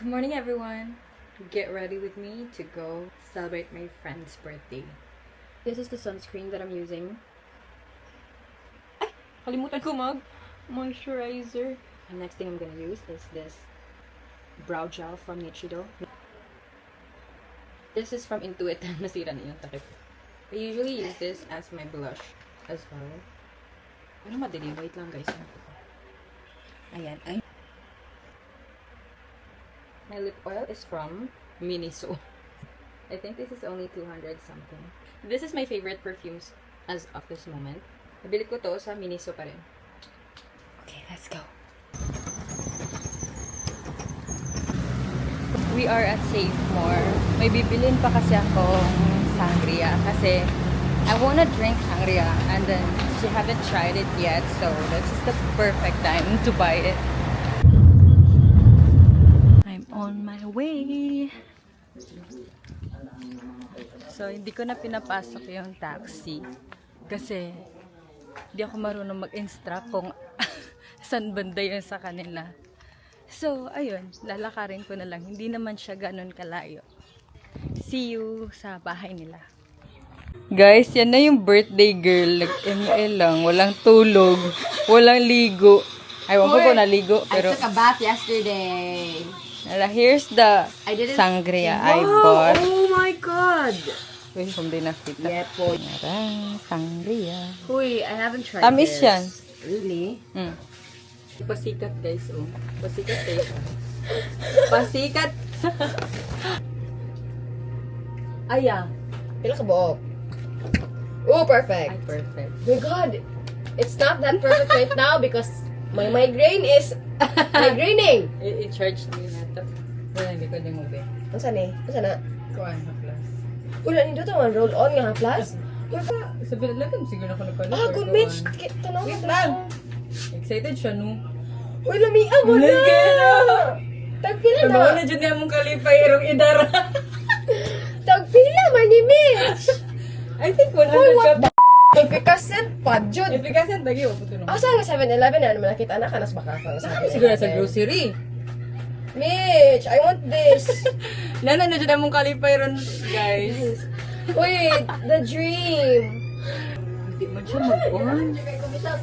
Good morning, everyone. Get ready with me to go celebrate my friend's birthday. This is the sunscreen that I'm using. Ay! Kalimutan ko mag moisturizer. The next thing I'm gonna use is this brow gel from Nichido. This is from Intuit. Nasira na yung takip. I usually use this as my blush as well. Pero madilim. Wait lang, guys. Ayan. Ay. My lip oil is from Miniso. I think this is only 200 something. This is my favorite perfumes as of this moment. Nabili ko to sa Miniso pa rin. Okay, let's go. We are at Save More. May bibilin pa kasi akong sangria kasi I wanna drink sangria and then she haven't tried it yet, so this is the perfect time to buy it. I'm on my way. So, hindi ko na pinapasok yung taxi kasi hindi ako marunong mag-instruct kung saan banda yun sa kanila. So, ayun, lalakarin ko na lang. Hindi naman siya ganun kalayo. See you sa bahay nila. Guys, yan na yung birthday girl. Nag-ML lang. Walang tulog. Walang ligo. Ay, wag ko naligo. Pero, I took a bath yesterday. Nala, here's the I didn't- sangria I bought. Oh my God! Uy, kung di nakita. Yeah po. Tara, sangria. Uy, I haven't tried Tamis this. yan. Really? Pasikat, guys, oh. Pasikat kayo. Pasikat! Aya. Pila ka buok? Oh, perfect. Ay, perfect. Oh my God! It's not that perfect right now because my migraine is migraining. I-charge niyo na to. Wala, hindi ko din mo be. Unsa ni? Unsa na? Kuan, haplas. Wala ni dito man roll on nga haplas. Sa Binalagan, siguro ako nagpalit. Ah, good Mitch. Tanaw Wait lang. Excited siya, no? Uy, lami ah, wala. Tagpila na. Ano na dyan niya mong kalipay, irong idara. Tagpila man ni Mitch. I think 100 Uy, what ka. the Efficacent pa, jud. Efficacent, lagi, oh, puto Asa nga 7-Eleven na naman nakita na kanas baka ka sa Siguro sa grocery. Mitch, I want this. Nana na dyan mong kalipay ron, guys. Wait, the dream. Hindi man siya mag-on.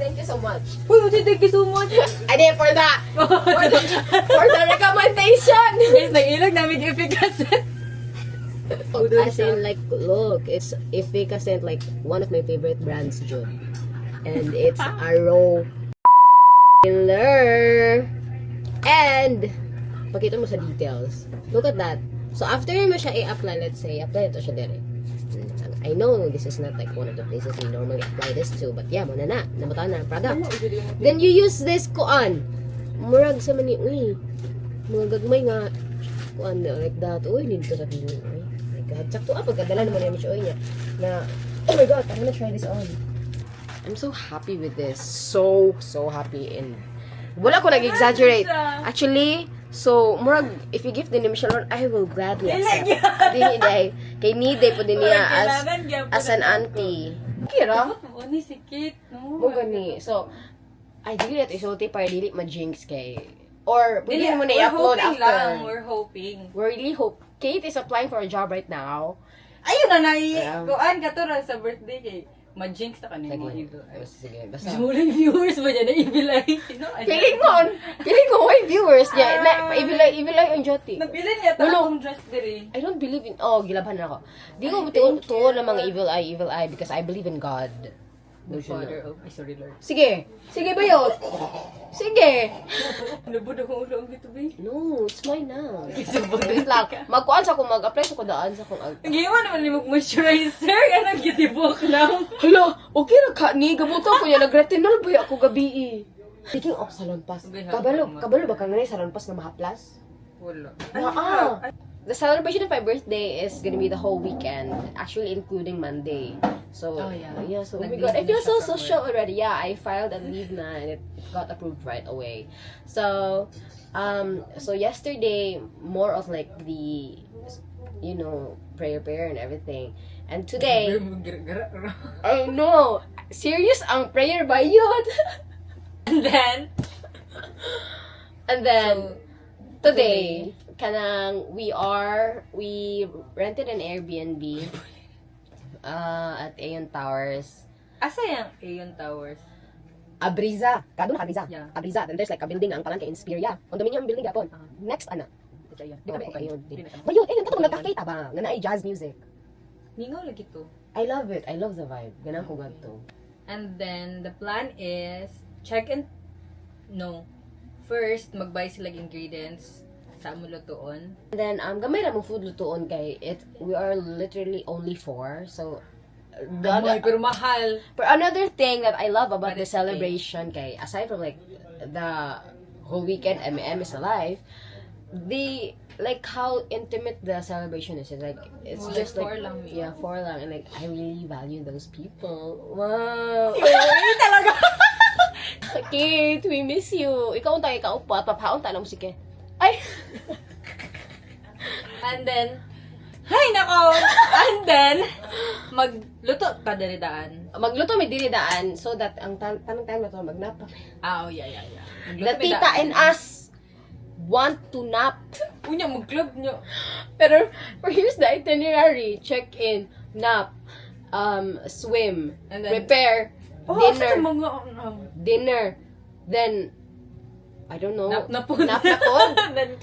Thank you so much. Uy, thank you so much. I did for that. For the recommendation. Guys, nag-ilag namin efficacent. As in, like, look, it's Efficacent, like, one of my favorite brands, Jud. And it's a raw killer. And, pakita mo sa details. Look at that. So, after mo siya i-apply, let's say, apply ito siya dere. I know this is not like one of the places we normally apply this to, but yeah, muna na. Namutan na ang product. Then you use this kuan. Murag sa mani, uy. Mga gagmay nga kuan like that. Uy, nito sa feeling. Uy, my God. Sakto ah, pagkadala naman namin siya, uy niya. Na, oh my God, I'm gonna try this on. I'm so happy with this. So, so happy. And wala ko nag-exaggerate. Actually, so, murag, if you give the name siya, I will gladly accept. Dili day. Kay need day po din niya as an auntie. Kira? Ano si Kate, no? Mo gani. So, ay, dili nato isulti para dili ma-jinx kay. Or, pwede mo na We're i-upload hoping after. lang. We're hoping. We really hope. Kate is applying for a job right now. Ayun na, nai. Yeah. Kuan ka to ra sa birthday kay. Ma-jinx na kanina mga evil eyes. Sige, basta. Gusto mo lang viewers ba dyan na evil eyes? Sino? Feeling ko, may viewers niya. Na, evil eye ang joti. Nabilin niya Wala. akong dress diri. I don't believe in, oh, gilaban na ako. Di ko tuo ng mga evil eye because I believe in God. The father of, ay sorry Lord. Sige. Sige ba yun? Sige. Nabud akong ulo ang dito, babe. No, it's mine now. Isubog Wait lang. Magkuan sa akong mag-apply sa ko daan sa akong Ang gima naman ni moisturizer. Anong gitibok lang. Hala, okay ra ka ni gabuto ko niya nagretinol ba ako gabi eh. Speaking of Salonpas, kabalo, kabalo ba ka nga Salonpas nga mahaplas? Wala. Ah. The celebration of my birthday is gonna be the whole weekend, actually including Monday. So, Oh, yeah. yeah, so oh my Nag-leave God, I na feel siya so from social already. Yeah, I filed a leave na and it got approved right away. So, so yesterday, more of like the, prayer and everything. And today, I know, serious ang prayer ba yun? And then, And then, today, Kanang we rented an Airbnb at Aeon Towers. Asa yung Aeon Towers? Abreeza. Kado na Abreeza. Yeah. Abreeza. Then there's like a building ang pangalan kay Inspiria. Condominium building gapon. Next ana. Ito yun. Di ka ba Aeon? Ba yun, Aeon kato nagka-cafe ta ba? Nga naay jazz music. Mingaw lagi to. I love it. I love the vibe. Ganahan ko gadto. And then, the plan is, check in, no. First, mag-buy sila ingredients sa amo lutuon. And then gamay ra mong food lutuon kay it we are literally only four. So the Gamay, pero mahal. But another thing that I love about But the it's okay. celebration, kay aside from like the whole weekend MM is alive, the like how intimate the celebration is. It's like it's Oh, like just like four lang, eh. Yeah, four lang, and like I really value those people. Wow. Talaga. Kate, we miss you. Ikaw unta ikaw pa, papaon ta lang sige. Ay. And then, hay nako! And then, magluto pa diri daan. Magluto mi diri daan so that ang tanang time na to magnap. Ah, oh, yeah. The Magluto mi tita daan. and us want to nap. Unya, mag-club nyo. Pero here's the itinerary. Check in, nap, swim, And then- prepare, Oh, dinner, asa mga, dinner. Then, I don't know. Nap na po. Nap na po. Then,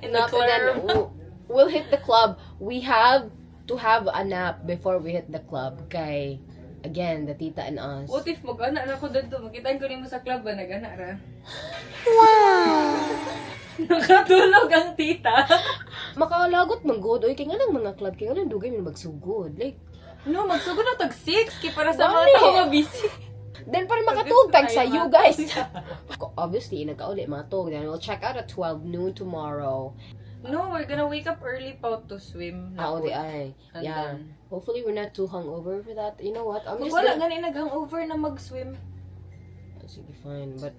in the Nap, and then club. we'll hit the club. We have to have a nap before we hit the club. Kay, again, the tita and us. What if mag-ana na ko dito? Makitaan ko nimo sa club ba? Nag-ana ra. Wow! Nakatulog ang tita. Makalagot man good. Oy, kay nga lang mga club, kay nga lang dugay man magsugod. Like, No, magsugod na tag 6 kay para sa mga Gani. tao nga busy. Then para makatug tag sa Ayaw you guys. Obviously, nagkauli matug. Then we'll check out at 12 noon tomorrow. No, we're gonna wake up early pa to swim. Ah, oh, di ay. And Yeah. then- Hopefully, we're not too hungover for that. You know what? I'm just Wala gonna... gani nag-hangover na mag-swim. Sige, fine. But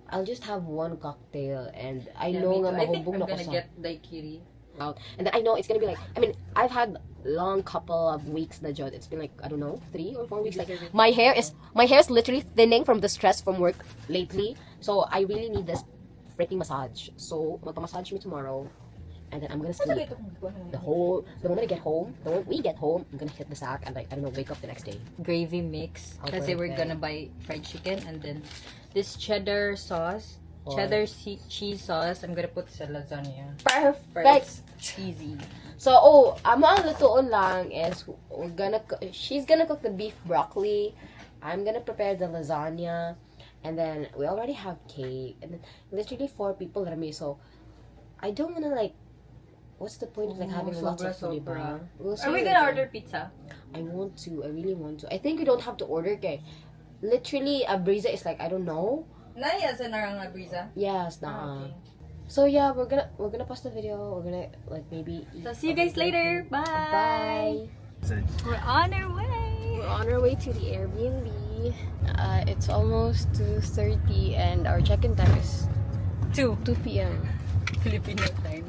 I'll just have one cocktail and I Yeah, know me nga too. I think mahubog I'm na ko gonna sa get daiquiri. out. And then I know it's gonna be like, I mean, I've had long couple of weeks na jud. It's been like, I don't know, 3 or 4 weeks. Like, my hair is literally thinning from the stress from work lately. So I really need this freaking massage. So, magpa-massage me tomorrow. And then I'm gonna sleep. The moment I get home, the moment we get home, I'm gonna hit the sack and like, I don't know, wake up the next day. Gravy mix. Oh, Kasi we're perfect. gonna buy fried chicken and then this cheddar sauce, Oh. cheddar cheese sauce, I'm gonna put sa lasagna. Perfect. Cheesy. So, oh, amo ang lutuon lang is she's gonna cook the beef broccoli. I'm gonna prepare the lasagna. And then we already have cake. And then literally four people rami. So, I don't wanna like, what's the point of like Oh, having lots of sobra, food, diba? sobra. We'll see Are we gonna later. order pizza? I want to. I really want to. I think we don't have to order kay. Literally, Abreeza is like, I don't know. Naya sa narang Abreeza. Yes, nah. Ah, okay. So yeah, we're gonna post the video. We're gonna like maybe eat So see you guys later. Bye. Bye. We're on our way. We're on our way to the Airbnb. It's almost 2:30 and our check-in time is 2 2 p.m. Filipino time.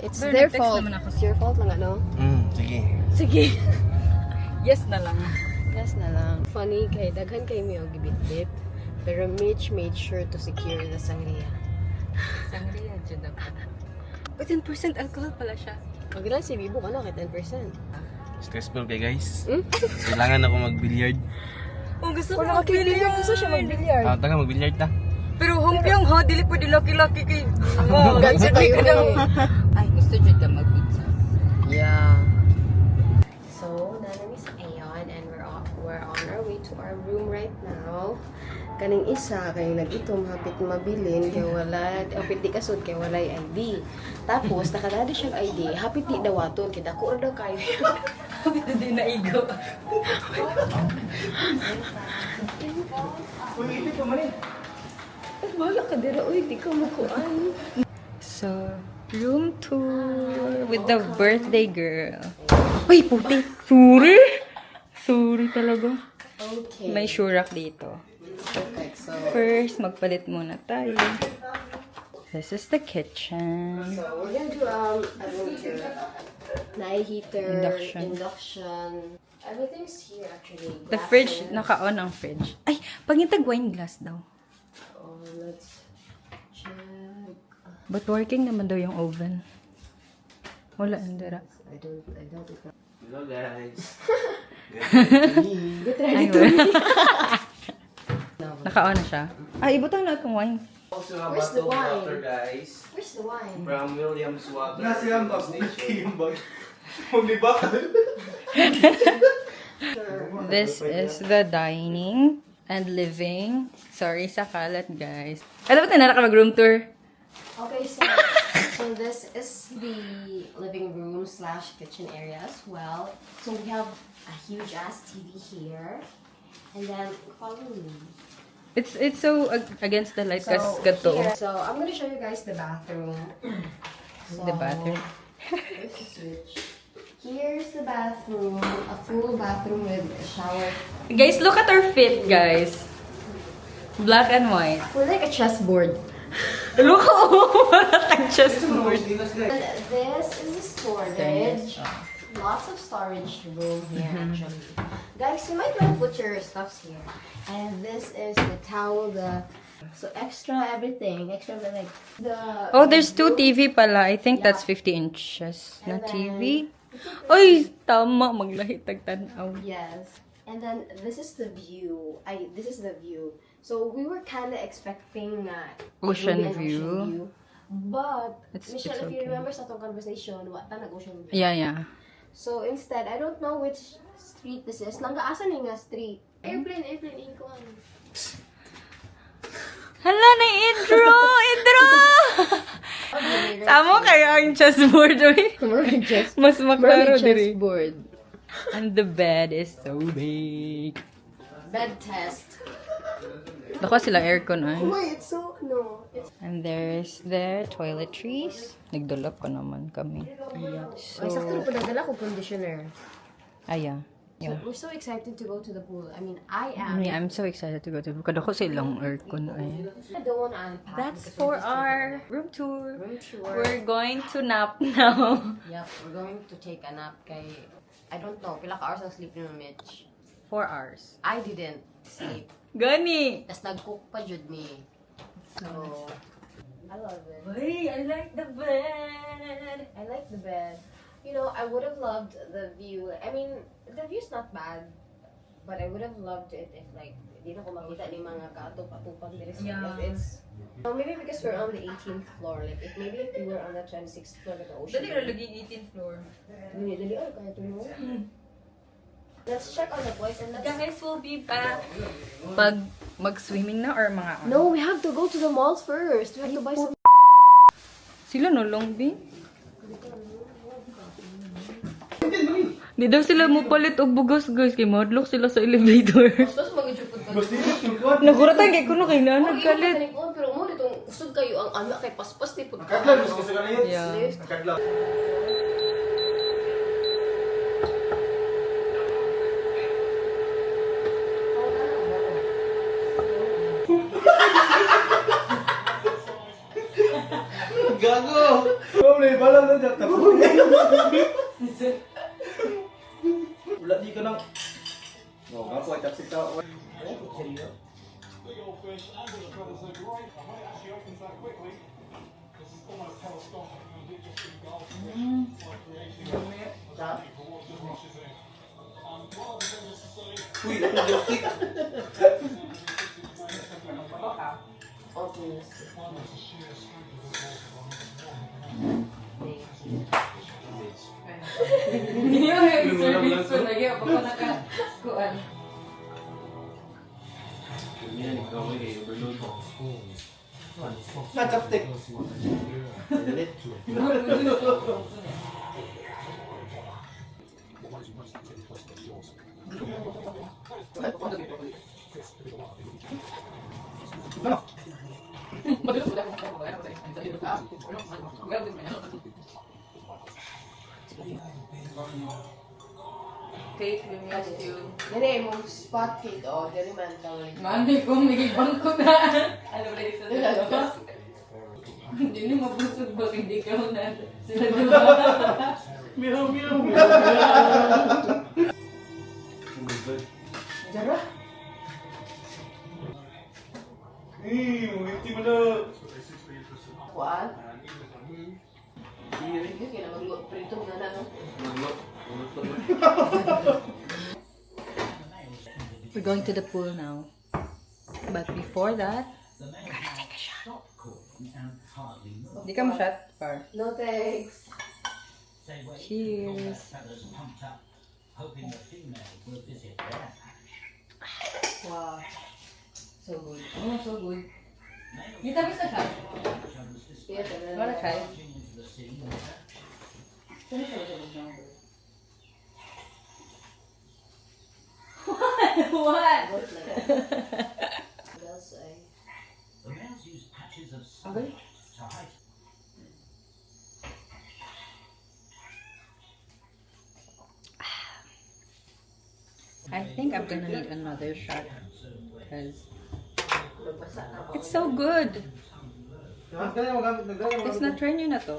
It's Pero their nag-text fault. naman ako. It's your fault lang, ano? Sige. Sige. Yes na lang. Yes na lang. Funny kay daghan kay mi og gibitbit. Pero Mitch made sure to secure the sangria. Sangria jud ako. But 10% alcohol pala siya. Wag lang si Bibo ka na kay 10%. Stressful kay guys. Hmm? Kailangan ako mag-billiard. Oh, gusto ko mag-billiard. Gusto siya mag-billiard. Ah, tanga mag-billiard ta. Pero humpyong ha, dili pwede laki-laki kay mo. Ganso kayo eh. Ay, gusto jud ka mag-pizza. Yeah. So, naa na mi sa Aeon and we're on our way to our room right now. Kaning isa kay nag-itom hapit mabilin kay wala hapit di kasud kay walay ID. Tapos nakadala siyang ID, hapit di dawaton kay dako ra daw kayo. Hapit na din naigo. Wala ka dira oy, di ka mukuan. So, room tour with the birthday girl. Uy, puti. Sorry. Sorry talaga. Okay. May shoe rack dito. Perfect. So, First, magpalit muna tayo. This is the kitchen. So we're gonna do a room tour. Naay heater, Induction. Induction. Everything's here actually. The fridge, Glasses. naka-on ang fridge. Ay, pangitag wine glass daw. Oh, let's check. But working naman daw yung oven. Wala, hindi ra. I don't it. Hello guys. Get ready Ay, to wala. Naka-on na siya. Ay, ibutang na itong wine. Also a Where's the bottle of wine? water, guys. Where's the wine? From Williams Water. Nasa yan ba? Station. Yung bag. Maglibak. This is the dining and living. Sorry sa kalat, guys. Alam mo, tinara ka mag-room tour. Okay, so this is the living room/kitchen area as well. So we have a huge ass TV here, and then follow me. It's so against the light So kasi gato. here, so I'm gonna show you guys the bathroom. So, The bathroom. Where's the switch? Here's the bathroom, a full bathroom with a shower. Guys, look at our fit, guys. Black and white. We're like a chessboard. Look, oh, wala chessboard. And this is the storage. Lots of storage room here, actually. Guys, you might want to put your stuffs here. And this is the towel, the so extra everything, extra like the. Oh, there's two TV pala. I think that's 50 inches na And then- TV. Oy, tama. Maglahi tagtanaw. Yes. And then this is the view. I This is the view. So we were kind of expecting na it will Ocean be an view. ocean view. But Michelle, It's if you okay. remember sa atong conversation, wa ta nag-ocean view. Yeah. So instead, I don't know which street this is. Langga asa ni nga street? Airplane, airplane, ikuan. Hala na intro! Intro! Tamo kayo ang chessboard, oy. Chess. Mas maklaro diri. Chessboard. And the bed is so big. Bed test. Dako sila aircon ay. Wait, it's so no. It's And there's their toiletries. Nagdulap ko naman kami. So, Ay, sakto na padadala ko conditioner. ay, yeah. Yeah. We're so excited to go to the pool. I mean, I am. Yeah, I'm so excited to go to Kadako sa ilang aircon ay. I don't want to unpack. That's because for we're just our room tour. room tour. We're going to nap now. Yep, we're going to take a nap kay I don't know, pila ka hours ang sleep ni Mitch. 4 hours. I didn't sleep. Gani! Tas nag-cook pa jud mi. So, I love it. Wait, I like the bed. I like the bed. I would have loved the view. I mean, the view's not bad, but I would have loved it if, like, di na ko makita ni mga kaatop-atupag diri sa It's well, maybe because we're on the 18th floor. Like, if maybe if we were on the 26th floor, like, ocean. Dali ra lagi 18th floor. Dali, dali, oh, kaya tulo. Let's check on the boys and let's Guys, we'll be back. Pag mag-swimming na or mga ano? No, we have to go to the mall first. We have to buy some. Sila no long be? Di daw sila mo palit og bugas, guys, kay madlock sila sa elevator. Mas mag-ijupod ka. Naguratan kay kuno kay na nagkalit. Pero mo ditong usod kayo ang anak kay paspas ni pud. Kadlaw, gusto sa kanila. Yeah. Kadlaw. Gago! Wala, wala na dyan. Tapos. Wala di ka nang. Oh, gapo ay chapstick tao. Uy, akong joystick. Oh, please. Service ko lagi ako pa naka kuan. Yan, ikaw eh, overload. Na chapstick. Dalit. Ano? Kate, we missed you. Dili mo spot kit oh, dili man tawag. Mami ko, may bangko na. Ano ba yung sa Hindi na mabusog ba hindi ka na sila diba? Meow, meow, meow. Oh my God. Jara. Eh, ulitin mo na. Kuan? Hindi Kaya na magprito na na, no? Maglo. We're going to the pool now. But before that, gotta take a shot. Di ka mo shot, Par? No thanks. Cheers. Wow. So good. Oh, so good. Di tamis na siya. Yeah, tama. Wanna try? What? What? What else ay? Okay. I think I'm gonna need another shot because Magbasa na ako. it's so good. Nagdala mo gamit, nagdala mo It's gamit. not try nyo na to.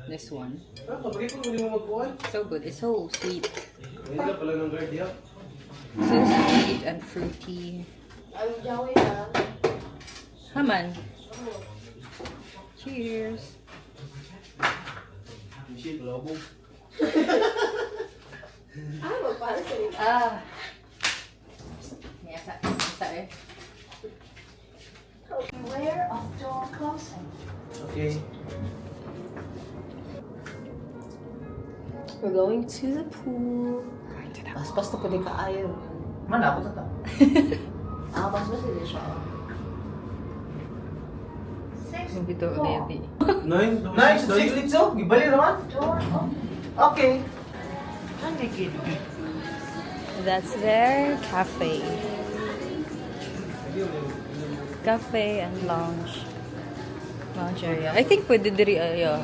This one. Ah, pabalik ko, hindi mo magbuhay. So good. It's so sweet. Hindi pala ng guard diya. So sweet and fruity. Ang jawi na. Haman. Cheers. Michelle, wala ko. Ah, magpala sa rin. Ah. May asa, asa eh. Beware of door closing. Okay. We're going to the pool. Going to the Paspas na pwede kaayo. Man, ako tata. Ah, paspas hindi siya. Sixth Dito, floor. Debbie. 9, 9, 6, litso. Gibali naman. Door open. Okay. That's their cafe. Cafe and lounge. Lounge area. I think pwede diri area.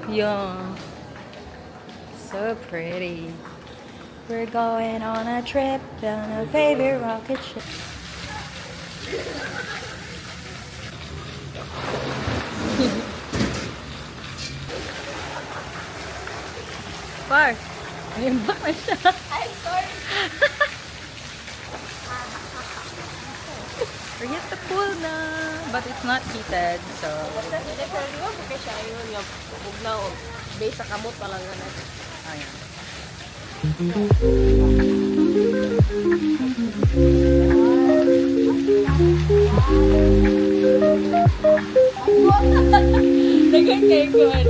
Yeah. So pretty. We're going on a trip on a favorite rocket ship. Par, naimbak na siya. I'm sorry. We're at the pool na, but it's not heated, so Basta sila pero di ba buka siya ayun nga bugnaw base sa kamot pa lang na. ayan. Dagan kay Kuan.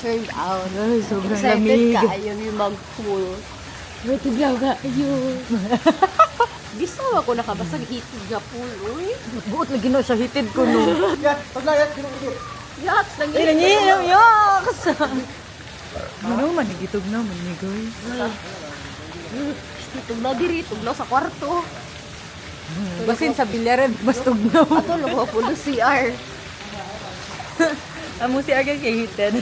Turned out. Ay, sobrang Excited lamig. ka yung mag-pool. Tuglaw ka. Ayun. Bisaw ako nakabasag heated nga pool, uy. Buot lagi na siya heated ko no. Yan, paglayat, kinukit. Yucks, Ay, nanginom, yucks! Ano, manigitog na, manigoy. Tugnaw diri, tugnaw sa kwarto. Basin sa bilyaran, bastog na. Ato lugo po no CR. Amo si Argan kay heated.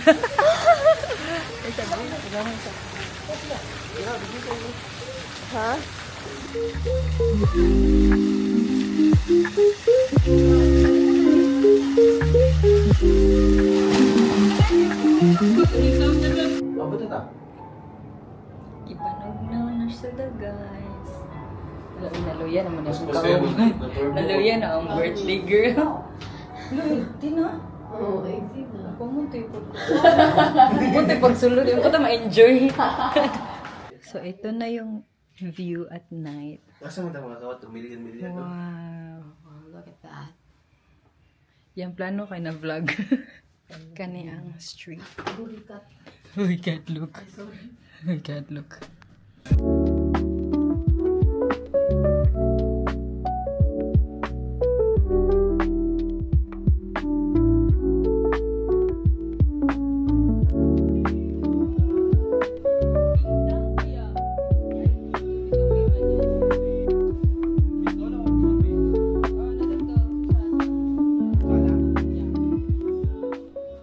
Ha? Abot tata. Ipanog na na sila, guys. Naluya naman Mas ang mas kayo kauban. mag- Naluya na ang birthday girl. Luy, di na. Oo, oh, hindi na. Ako mo tayo pag... Mo tayo pagsulod. Yung ko ma-enjoy. So, ito na yung view at night. Asa mo tayo mga kawat? Million, million. No? Wow. Oh, look at that. Yan plano kay na vlog. Kani ang street. We can't look. We can't look.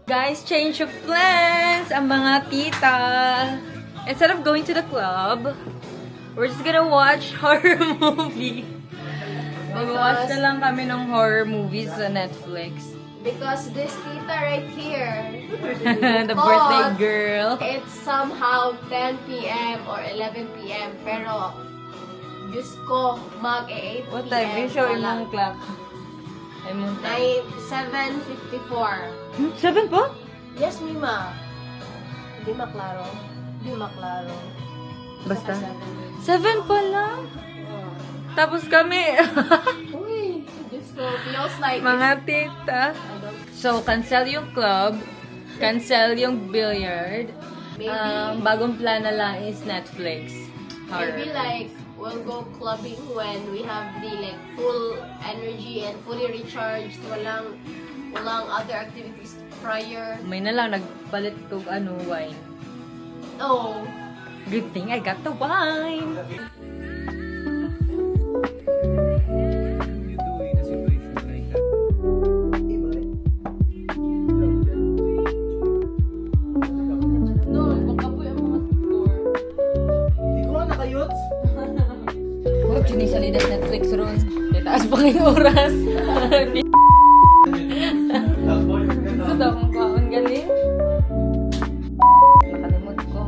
Guys, change of plans! Ang mga tita! Instead of going to the club, we're just gonna watch horror movie. Mag-watch na lang kami ng horror movies sa Netflix. Because this tita right here, The birthday girl. it's somehow 10 p.m. or 11 p.m. Pero, Diyos ko, mag 8 p.m. What time? You show pa lang. imong clock. Imong time. 9, 7:54. 7 po? Yes, Mima. Hindi maklaro. Hindi maklaro. Basta. Seven. 7 pa lang? Tapos kami, Uy, Diyos ko, feels like mga tita. I don't, So, cancel yung club, cancel yung billiard. Maybe- Ang bagong plan na lang is Netflix. Horror. Maybe like we'll go clubbing when we have the like full energy and fully recharged. Walang other activities prior. May na lang, nagpalit kog ano, wine. Oh, Good thing I got the wine! You do in a situation like that. No, baka po yung mga score. Hindi ko nga nakayots. Murag yun sa lidas Netflix ron. Kaya taas pa ngayong oras. Tapos boy, Ito daw akong kaon galing. Nakalimot ko.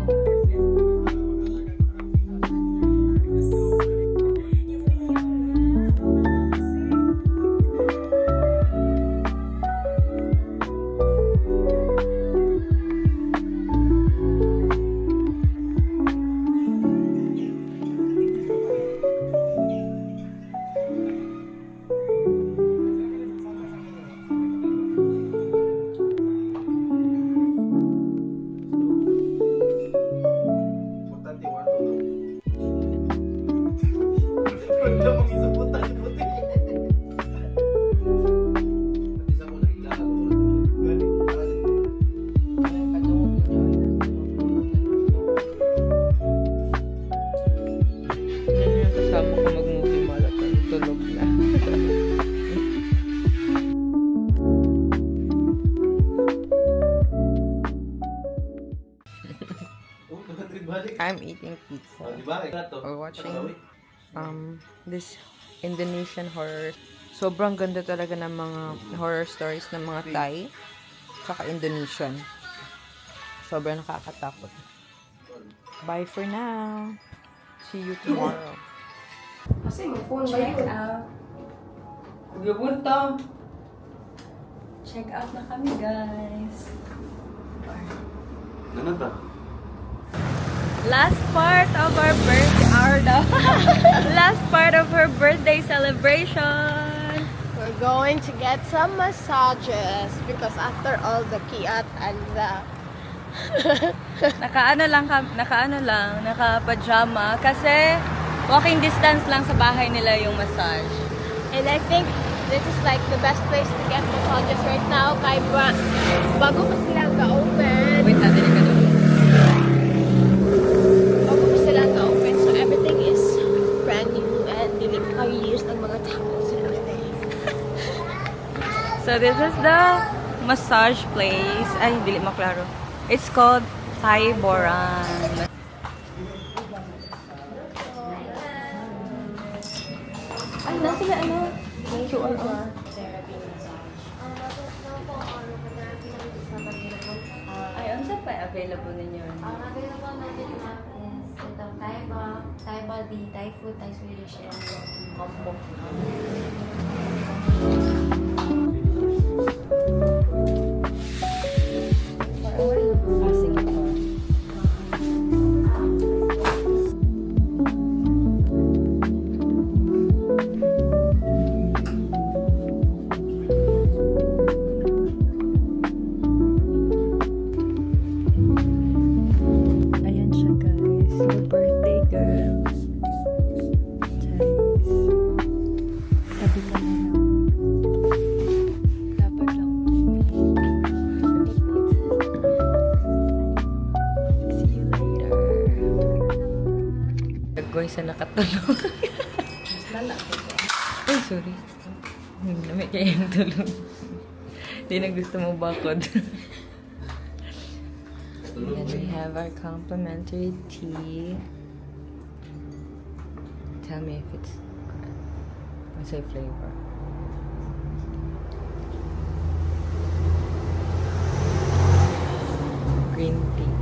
Importante yung kwarto to. Wala mong isang puta, puti. At isa ko nakilala ko. Gani. Yan yung kasama ko mag-movie marathon. Tulog na. Oh, 200 balik. I'm eating pizza. Oh, di ba? Ito. Or watching this Indonesian horror. Sobrang ganda talaga ng mga horror stories ng mga Thai tsaka Indonesian. Sobrang nakakatakot. Bye for now. See you tomorrow. Check out. Gubunto. Check out na kami, guys. Ano ta? Last part of our birthday, our daw. Last part of her birthday celebration. We're going to get some massages because after all the kiat and the Nakaano lang, nakaano lang, naka-pajama kasi walking distance lang sa bahay nila yung massage. And I think this is like the best place to get massages right now kay ba bago pa sila ka-open. Wait, natin ka doon. Bago pa sila ka-open. So everything is brand new and dili pa kayo used ng mga towels and everything. So this is the massage place. Ay, dili maklaro. It's called Thai Boran. Ay, nasa na ano? QR. Ay, unsa pa available ninyo? Ang available natin, ma'am, is itong Thai bath, Thai body, Thai food, Thai Swedish, and combo. Ah, sige po. Kaysa nakatulog. Ay, sorry. Lami kaayo yung tulog. Di na gusto mo bakod. And we have our complimentary tea. Tell me if it's good. What's the flavor? Green tea.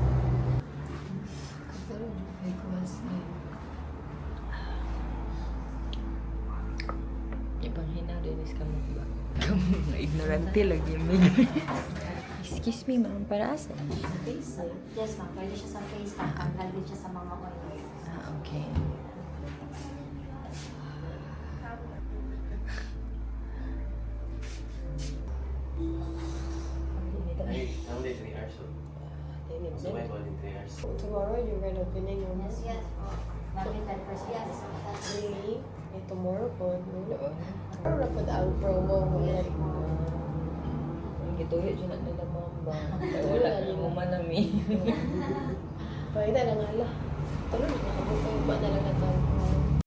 Ibang hina rin is kamo ba? Kamo ignorante lagi mi. Excuse me, ma'am, para asa? Face eh. Yes, ma'am. Pwede siya sa face, tatanggal din siya sa mga oils. Ah, okay. Only 3 hours. So my body 3 hours. Tomorrow you're gonna opening your Yes. Oh, Bakit 10%? Yes. Really? Eh, tomorrow po. No? Tomorrow po ang promo mo. Like, Gituyo dyan na nila, ma'am ba? Kaya wala na mo man nami. pwede na lang ala. Tulo na nakabuko. Ba na lang atang.